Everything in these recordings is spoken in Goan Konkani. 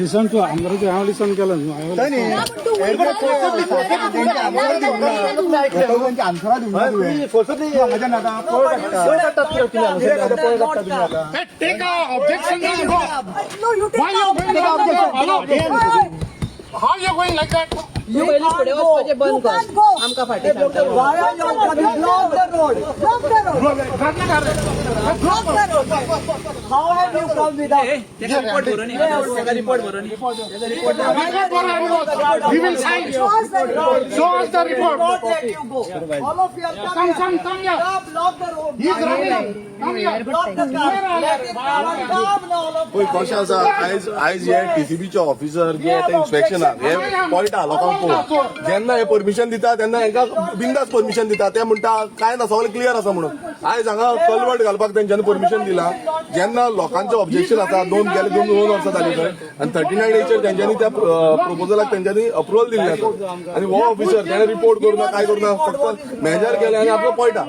लिसन टू आमदाराचे हांव लिसन केलं न्हू. हांवें ना, पण तू वयता. आन्सरां दिवंक ना तुवें. Take a objection and go. No, you take Why you going like that? Hello? How you going like that? You can't go. You can't go. Why are you all coming? Block the road. Block the road. Block the road. How have you come without? Report बरोबर. We will sign. Show us the report. Show us the report. Not let you go. All of you are Come, coming. come, come here. Stop, block the road. He is running. Come here. Block the car. Let it come and come now, all of पळय you. कशें आसा आयज आयज हे टीसीबीचे ऑफिसर जे ते इन्स्पेक्शनाक हे कळटा लोकांक पळोवन जेन्ना हे परमिशन दिता तेन्ना हेंकां बिंदास परमिशन दिता. ते म्हणटा कांय ना, सगळें क्लियर आसा म्हणून. आयज हांगा कलवट घालपाक तेंच्यांनी परमिशन दिला. जेन्ना लोकांचें ऑब्जेक्शन आसा, दोन गेले दोन दोन वर्सां जाली थंय आनी 39 एचेर तेंच्यांनी त्या प्रपोजलाक तेंच्यांनी अप्रुवल दिल्लें आसा. आनी हो ऑफिसर तेणें रिपोर्ट करूं ना, काय करूं ना, फक्त मेजर केलें आनी आपलो पळटा.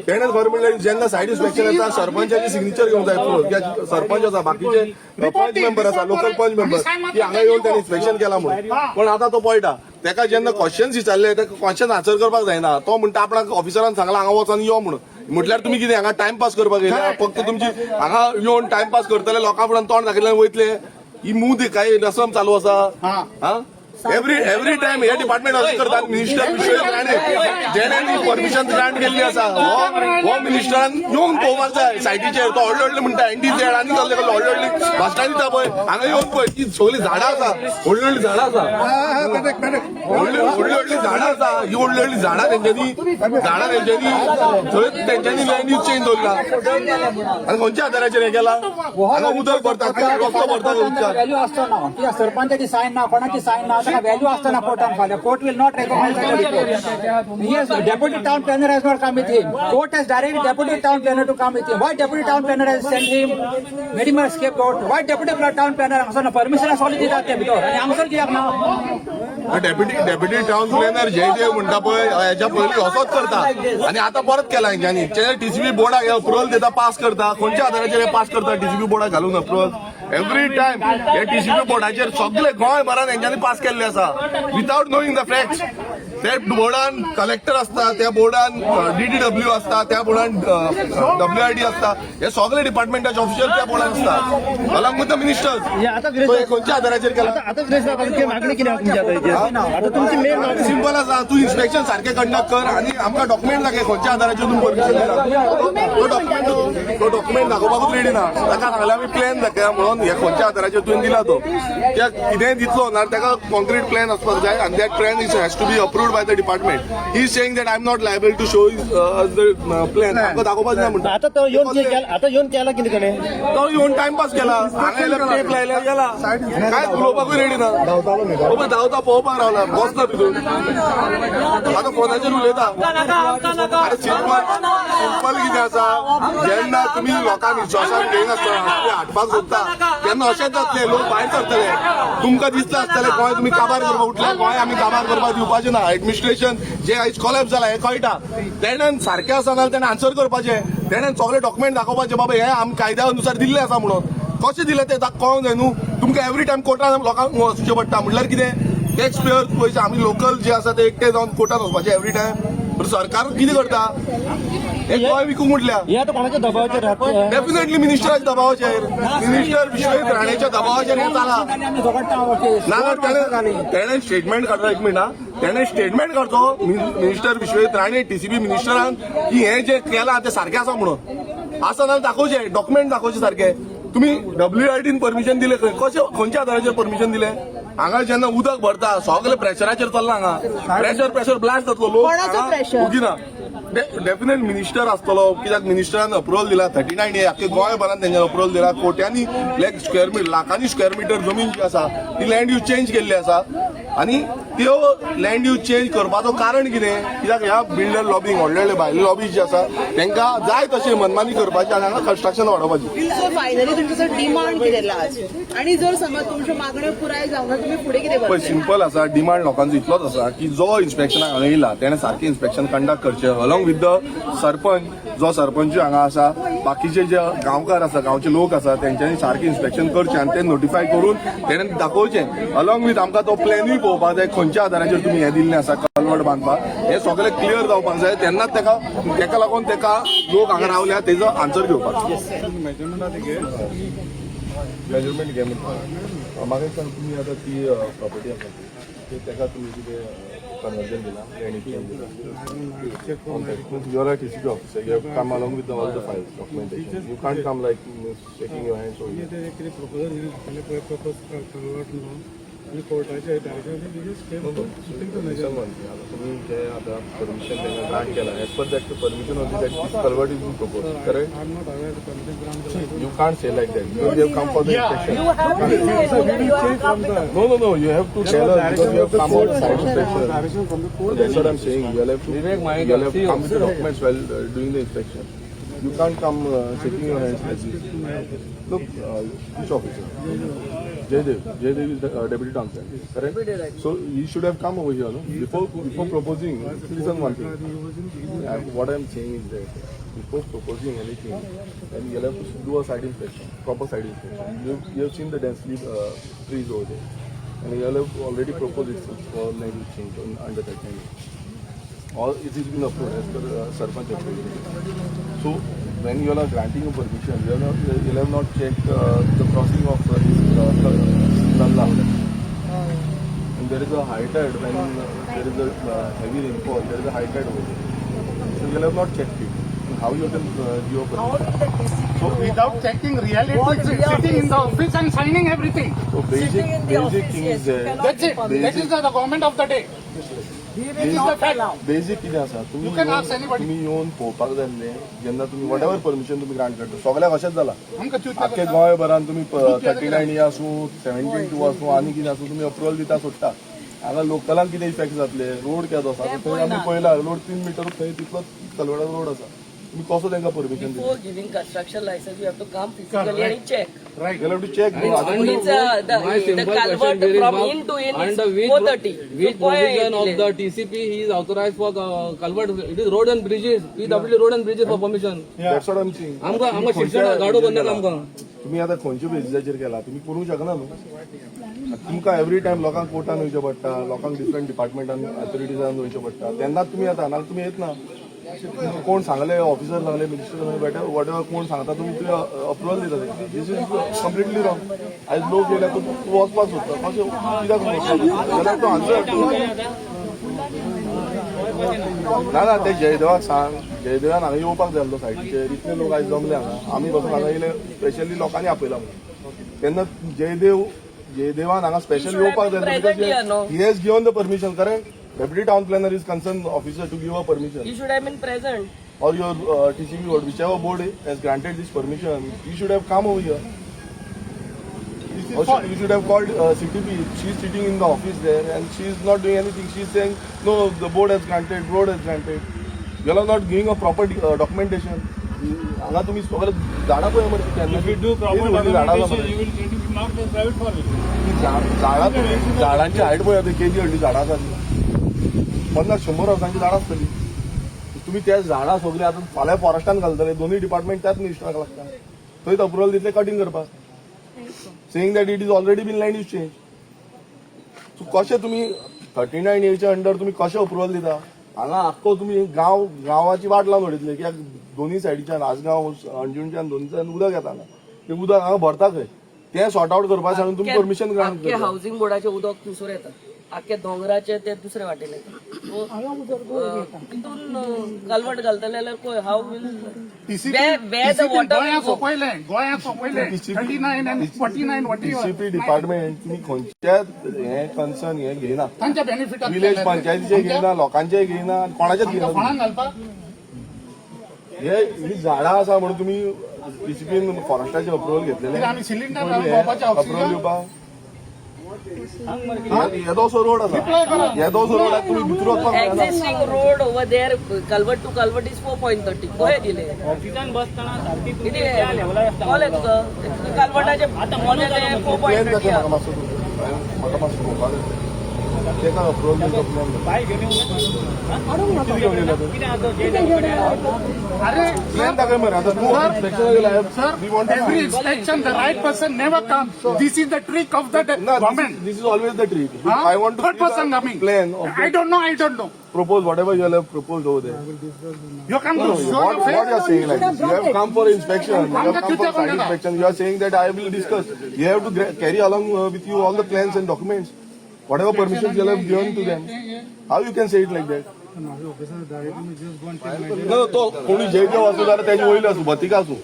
तेणें खरें म्हणल्यार जेन्ना सायड इन्स्पेक्शन येता सरपंचाची सिग्नेचर घेवंक जाय अप्रुवल, कित्याक सरपंच आसा, बाकीचे पंच मेंबर आसा, लोकल पंच मेंबर, की हांगा येवन तेणें इन्स्पेक्शन केलां म्हणून. पण आतां तो पळटा. तेका जेन्ना क्वेश्चन्स विचारले ते क्वेश्चन आन्सर करपाक जायना. तो म्हणटा आपणाक ऑफिसरान सांगला हांगा वचोन यो म्हणून. म्हटल्यार तुमी कितें हांगा टायमपास करपाक येयल्या? फक्त तुमची हांगा येवन टायमपास करतले, लोकां फुड्यान तोंड दाखयल्यान वयतले. ही मूद काय रसम चालू आसा? हा, एवरी एवरी टायम हे डिपार्टमेंट अशें करतात. मिनिस्टर विश्वजीत राणे जेणे परमिशन ग्रांट केल्ली आसा, हो हो मिनिस्टरान येवन पळोवपाक जाय सायटीचेर. तो व्हडले व्हडले म्हणटा एनडी झेड आनी कसले कसले व्हडले व्हडली भाशणां दिता. पळय हांगा येवन पळय ती सगळीं झाडां आसा, व्हडली व्हडली झाडां आसा, व्हडली व्हडली व्हडली झाडां आसा. ही व्हडली व्हडली झाडां तेंच्यांनी, झाडां तेंच्यांनी थंय तेंच्यांनी लँड यूज चेंज दवरला. आनी खंयच्या आधाराचेर हें केलां? हांगा उदक भरता, रस्तो भरता उदकाक. व्हॅल्यू आसतो ना कित्याक सरपंचाची सायन ना, कोणाची सायन ना, ताका व्हॅल्यू आसतना कोर्टान फाल्यां court will not recognize. Yes, deputy town planner has not come with him. Court has directed deputy town planner to come with him. Why deputy town planner has sent him? Made him a scapegoat. Why deputy town planner हांगसर परमिशन सगळें दितात ते भितर आनी हांगसर कित्याक ना? डेप्युटी टाउन प्लॅनर जयदेव म्हणटा पळय, हेच्या पयलीं असोच करता आनी आतां परत केला हेंच्यांनी. टीसीबी बोर्डाक अप्रुवल दिता, पास करता. खंयच्या आधाराचेर हे पास करता टीसीबी बोर्डाक घालून अप्रुवल? एवरी टायम हे टीसीबी बोर्डाचेर सगळे गोंयभरान हेंच्यांनी पास केल्ले आसा विदाउट नोईंग the facts. त्या बोर्डान कलेक्टर आसता, त्या बोर्डान डीडीडब्ल्यू आसता, त्या बोर्डान डब्ल्यूआयडी आसता. हे सगळे डिपार्टमेंटाचे ऑफिशियल त्या बोर्डान आसता अलॉंग विथ the ministers. खंयच्या आधाराचेर केला? मागणी कितें आसा तुमची आतां? आतां तुमची मेन सिंपल आसा. तूं इन्स्पेक्शन सारकें कंडक्ट कर आनी आमकां डॉक्युमेंट दाखय खंयच्या आधाराचेर तुमी परमिशन दिला. तो डॉक्युमेंट दाखोवपाकूच रेडी ना. ताका सांगलें आमी प्लॅन दाखया म्हणून, हे खंयच्या आधाराचेर तुवें दिला तो. त्या कितेंय दितलो ना, ताका कॉन्क्रीट प्लॅन आसपाक जाय आनी that plan is has to be approved by the department. He saying that I am not liable to show the plan. आमकां दाखोवपाक जाय म्हणटा. आतां तो येवन केला, आतां येवन केला कितें ताणें? तो येवन टायमपास केला. हांगा येयला, टेप लायल्या, गेला. काय उलोवपाकूय रेडी ना. पळय धांवता, पळोवपाक रावला, बसना भितून. आतां फोनाचेर उलयता. अरे, सिंपल सिंपल कितें आसा, जेन्ना तुमी लोकांक विश्वासान घेयनासतना तुमी हाडपाक सोदता तेन्ना अशेंच जातलें. लोक भायर सरतले. तुमकां दिसता आसतलें गोंय तुमी काबार करपाक उठले. गोंय आमी काबार करपाक दिवपाचें ना. एडमिनिस्ट्रेशन जे आयज कोलॅप्स जाला हें कळटा. तेणेन सारकें आसा जाल्यार तेणें आन्सर करपाचें. तेणेन सगळे डॉक्युमेंट दाखोवपाचे, बाबा हे आमी कायद्या अनुसार दिल्ले आसा म्हणून. कशें दिलें तें कळोंक जाय न्हू तुमकां. एवरी टायम कोर्टान लोकांक वचचें पडटा म्हणल्यार कितें? टॅक्स पेयर पयशे आमी लोकल जे आसा ते एकटे जावन कोर्टान वचपाचे एवरी टायम. सरकार कितें करता? हे गोंय विकूंक म्हटल्या. हे आतां कोणाच्या दबावाचेर राहता? डेफिनेटली मिनिस्टराच्या दबावाचेर, मिनिस्टर विश्वजीत राणेच्या दबावाचेर हें जाला. आमी झगडटा. ना, तेणें तेणें स्टेटमेंट काडलो. एक मिनट हा. तेणें स्टेटमेंट काडचो मिनिस्टर विश्वजीत राणे, टीसीबी मिनिस्टरान, की हें जें केलां तें सारकें आसा म्हणून. आसा जाल्यार दाखोवचें, डॉक्युमेंट दाखोवचें सारकें. तुमी डब्ल्यूआयडीन परमिशन दिलें खंय? कशें, खंयच्या आधाराचेर परमिशन दिलें? हांगा जेन्ना उदक भरता, सगळें प्रेशराचेर चल्लां हांगा. प्रेशर, प्रेशर ब्लास्ट जातलो लोक. कोणाचो pressure? ना, डेफिनेट मिनिस्टर आसतलो, कित्याक मिनिस्टरान अप्रुवल दिला 39 ए. आख्खे गोंयभरान तेंच्यानी अप्रुवल दिला. कोट्यांनी लॅक स्क्वेअर मिटर, लाखांनी स्क्वेअर मिटर जमीन जी आसा ती लँड यूज चेंज केल्ली आसा. आनी त्यो लँड यूज चेंज करपाचो कारण कितें? कित्याक ह्या बिल्डर लॉबींग, व्हडले व्हडले भायले लॉबी जे आसा तांकां जाय तशें मनमानी करपाची आनी हांगा कन्स्ट्रक्शन वाडोवपाची. सो फायनली तुमचो डिमांड कितें लास्ट आणि जर समज तुमच्यो मागण्यो पुराय जावना, तुमी फुडें कितें पळय, करतले? सिंपल आसा. डिमांड लोकांचो इतलोच आसा की जो इन्स्पेक्शनाक हांगा येयला तेणें सारकें इन्स्पेक्शन कंडक्ट करचें along along with the sarpanch, जो सरपंच हांगा आसा, बाकीचे जे गांवकार आसा, गांवचे लोक आसा, तेंच्यांनी सारकें इन्स्पेक्शन करचें आनी ते नोटिफाय करून तेणें दाखोवचें. अलॉंग विथ आमकां तो प्लॅनूय पळोवपाक जाय, खंयच्या आदाराचेर तुमी हें दिल्लें आसा कलवट बांदपाक, हें सगळें क्लियर जावपाक जाय. तेन्नाच तेका तेका लागून तेका लोक हांगा रावल्या तेजो आन्सर घेवपाक. मेजरमेंट घे म्हणटा. म्हाका एक सांग, तुमी आतां ती प्रॉपर्टी आसा ती तेका तुमी कितें कन्वर्जन दिलां, लँड चेंज दिलां? You are a TCP officer. You have come along with all the files, documentation. You can't come like shaking your hands over here. ते कितें प्रपोजल घातलें पळय, प्रपोज कन्वर्ट म्हणून आनी कोर्टाच्या direction. No, no. Listen one thing. आता तुम्ही जे आता परमिशन त्यांना ग्रांट केला, as per that permission only that this culvert is been proposed, correct? I am not aware permission grant. You can't say like that because you have come for the inspection. You have to say whether you have come with a No. You have to tell us because you have come for the site inspection. Direction from the court. That's what I'm saying. You will have to, you will have to come with the documents while doing the inspection. You can't come shaking your hands like this. Look, which officer? Jaydev. Jaydev is the deputy town planner, correct? So he should have come over here, no? Before proposing. Listen one thing. What I'm saying is that before proposing anything, then you'll have to do a site inspection, proper site inspection. You have seen the densely trees over there, and you have already proposed itself for land use change under that land use. All it has been approved as per Sarpanch approval. So when you all are granting a permission, you have not checked the crossing of this nallah. And there is a high tide when there is a heavy rainfall, there is a high tide over there. So you have not checked it. And how you can give a How permission? will the TCP So know without checking reality, What we are sitting in the office and signing everything. So basic, Sitting in the basic office, thing yes, is you there. cannot That's it. permit. That is the government of the day. We will This is the not fact. allow. Basic कितें आसा, तुमी You can ask anybody. तुमी येवन पळोवपाक जाय न्ही जेन्ना तुमी what ever permission तुमी ग्रांट करता, सगळ्याक अशेंच जाला. आमकां चिंतता. आख्खे गोंयभरान तुमी 39 ए आसूं, 17(2) आसूं, आनी कितें आसूं, तुमी अप्रुवल दिता सोडटा. हांगा लोकलांक कितें इफेक्ट जातले, रोड केदो आसा आतां थंय आमी पळयला, रोड 3 मिटर थंय तितलोच कलवडाचो रोड आसा. तुमी कसो तांकां परमिशन दिता? Before giving construction license, you have to come physically and check. Right. You have to check. It's My the simple question culvert there is from now, in to in is under which 430. Which So, why provision of delay? the TCP he is authorized for culvert? It is road and bridges. PWD road and bridges for permission. That's what I'm saying. आमकां शिक्षण गाडो बंद नाका आमकां. तुम्ही आता खंयच्या बेजिसाचेर केला, तुम्ही करूंक शकना न्हू. तुमकां एवरी टायम लोकांक कोर्टान वयचें पडटा, लोकांक डिफरंट डिपार्टमेंटान ऑथॉरिटीजान वयचें पडटा, तेन्नाच तुमी येता, नाल्यार तुमी येत ना. तुमकां कोण सांगले, ऑफिसर सांगले, मिनिस्टर सांगले, बेटर what ever कोण सांगता, तुमी ते अप्रुवल दिता. This is completely wrong. आयज लोक येयल्या, तूं तूं वचपाक सोदता, कशें, कित्याक वचपाक? तो आन्सर ना. ना, ते जयदेवाक सांग, जयदेवान हांगा येवपाक जाय आसलो सायटीचेर. इतले लोक आयज जमले हांगा, आमी बसून हांगा येयले, स्पेशली लोकांनी आपयला म्हणून. तेन्ना जयदेव जयदेवान हांगा स्पेशल येवपाक जाय. Present here, no? He has given the permission, correct? Deputy town planner is concern officer to give a permission. You should have been present. Or your TCP board, whichever board has granted this permission, you should have come over here. Or you should have called CTP. She's sitting in the office there and she is not doing anything. She's saying, no, the board has granted, board has granted. You all are not giving a proper documentation. हांगा तुमी सगळे झाडां पळय मरे केन्ना. झाडां आसा मरे. झाडां तुमी झाडांची हायट पळय आतां, केदी व्हडली झाडां आसा ती. 50-100 वर्सांची झाडां आसतली. तुम्ही त्या झाडां सगळीं आतां फाल्यां फॉरेस्टान घालतले. दोनूय डिपार्टमेंट त्याच मिनिस्टराक लागता. थंयच अप्रुवल दितले कटिंग करपाक, saying that it is already been land use change. So कशें तुमी 39 एच्या अंडर तुमी कशें अप्रुवल दिता? हांगा आख्खो तुमी गांव गांवाची वाट लावन उडयतले, कित्याक दोनूय सायडीच्यान आसगांव अंजुणच्यान दोनूय सायडीन उदक येता हांगा. तें उदक हांगा भरता खंय, तें सॉर्ट आवट करपा सांगून तुमी परमिशन ग्रांट आख्खे करता. हाऊसिंग बोर्डाचे उदक थंयसर येता, आख्खे दोंगराचे ते दुसरे वाटेन येता. So, तितून कलवट घालतले जाल्यार पळय how will TCP where the water गोंया will go? सोंपयलें, गोंया सोंपयलें. 39 and 49, what TCP department तुम्ही खंयच्याच हे कन्सर्न हे घेयना. तांच्या बेनिफिटाक. विलेज पंचायतीचे घेयना, लोकांचे घेयना, कोणाचेच घेयना. कोणाक घालपाक? हे ही झाडां आसा म्हणून तुमी टीसीपीन फॉरेस्टाचे अप्रुवल घेतलेले. आमी सिलिंडर घालून भोंवपाचें अप्रुवल ऑक्सिजन दिवपाक येदोसो रोड आसा, येदोसो रोड आसा, तुमी भितर वचपाक मेळना. Existing road over there, culvert to culvert is 4.30. खंय दिले? ऑफिसान बसतना सारकी कितें कळ्ळें तुका? कलवटाचे 4 प्लेन पॉयंट जाता. थर्टी म्हाका मातसो, म्हाका मातसो पळोवपाक जाय. तेका अप्रुवल दिवचो प्लॅन. कितें घेवन येयला तूं? अरे प्लॅन दाखय मरे आतां तूं इन्स्पेक्शनाक येयला. Sir, We want to every see. Inspection the right person never comes. This is the trick of the No, this government. is, this is always the trick. Huh? I want to Third see the person coming. plan of I the don't know, I don't know. propose whatever you have proposed over there. You come to show What, your what face. you are saying like this? You have come for inspection. You have come for site inspection. You are saying that I will discuss. You have to carry along with you all the plans and documents. Whatever permissions you have given to them. How you can say it like that? Officer directly just go and take. ना तो कोणी जे जे आसूं जाल्यार तेजे वयले आसूं भतीक आसूं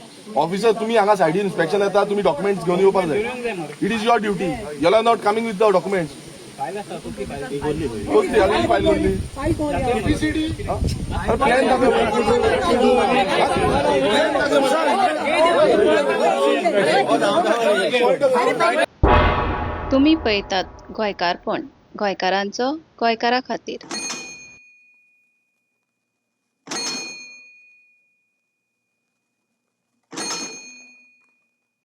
ऑफिसर तुमी हांगा सायडीन इन्स्पेक्शन येता, तुमी डॉक्युमेंट्स घेवन येवपाक जाय. It is your duty. You are not coming with the documents. कसली आनी फायल कसली? अरे प्लॅन दाखय. प्लॅन दाखय. तुमी पळयतात गोंयकारपण, गोंयकारांचो गोंयकारा खातीर.